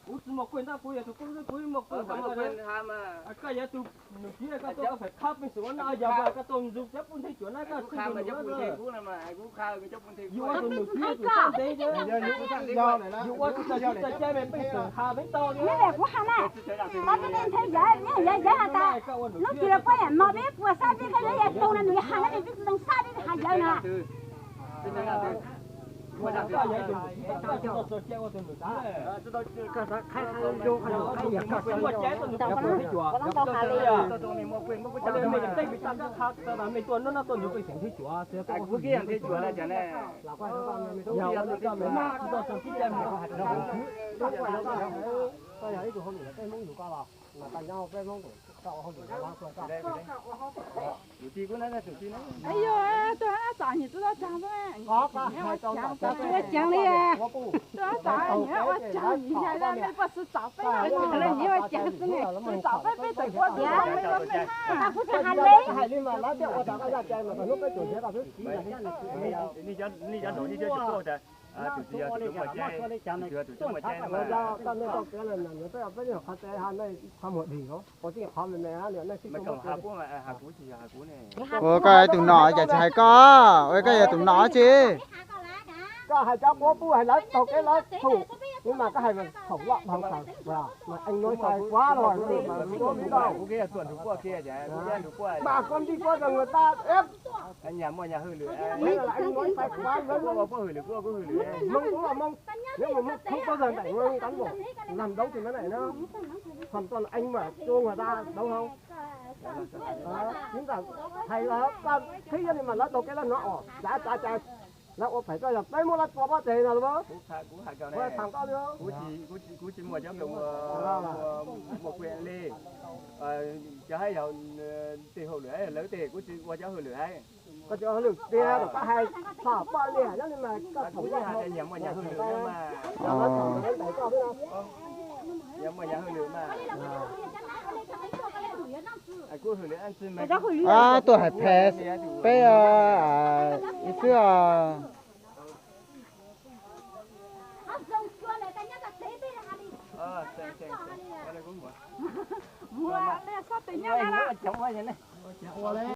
Kuv tsis muaj kuj ntab, kuv yog tus kuj, kuv muaj kuj ntab. Koj yog tus nus txiv, koj tuaj koj pheej qha pej xeem ua no yog koj tuaj ntxug cov pub nthe cuam na, koj tsis ua tus nus txiv tus sab ntev, yus ua tsis tau cai, pej xeem has peb tau li. Kuv has na, peb nthe yawg, yawg has tas lub txiv los poj yam no peb puas sab peb qheb lawv yog tug no nws has na, peb tsis tau sab peb has yawg na. Yog ib tug hauj lwm peb Hmoob yug koj los mas koj nyob hauv peb Hmoob tus koj ua hauj lwm los kuj tau. Tus tij kuj na, tus tij na. Ayo, tuaj hab tsam nyiam tuaj dab tsaug xwb. Ua caag li, tuaj hab tsam nyiam ua caag, nyiam yog mej puas xwv tsom peb, nyiam ua caag xwb ne, xwv tsom peb peb tawm kuv tias mej ua mej hab. Hais li mas lawv thiaj ua tau koj yaj cai mas thaum hnub peb tsuas nrhiav koj xwb. Nej cov dlaus nej thiaj tsis paub tas tus txiv yog tus muaj caij, tus txiv yog tus tsis muaj caij na. Ua koj ib tug nom cas tsis has kuv ne. Ua koj yog tus nom tsi? Koj hais cov quab pub hais lawv taug kev lawv txhum, nim mas koj hais thaum loj dhau kawg, mas eej no fais kuav los mas kuv yog tuam ntug quaj kiag, mas koj nti quab rau nws tas eb. Nyag muaj nyag hwj lwm, eej no fais kuav lawv ua pov hwj lwm, kuv ua kuv hwj lwm, Hmoob kuv ua Hmoob, neb mus Hmoob thoob pob zog ntaim ua cán bộ, làm đúng thì mới lại nó, không tuân anh mà chua người ta đúng không? Chính là thầy là koj qhib nyob li mas lawv taug kev lawv hnov os, cav cav cav, lawv ua phem koj yog peb muab lawv tua pov tseg no los. Kuv tham koj li, kuv tsis muaj cov muaj kuj li, cov hab yog tej hauj lwm lawv tej, kuv tsis ua cov hauj lwm hab. Koj tsis ua hauj lwm tiag, koj hais txog poj niam nyob li mas koj thaum nyag muaj nyag hwj lwm, nyag muaj nyag hwj lwm mas. Tuaj hais phem peb ib xwb os.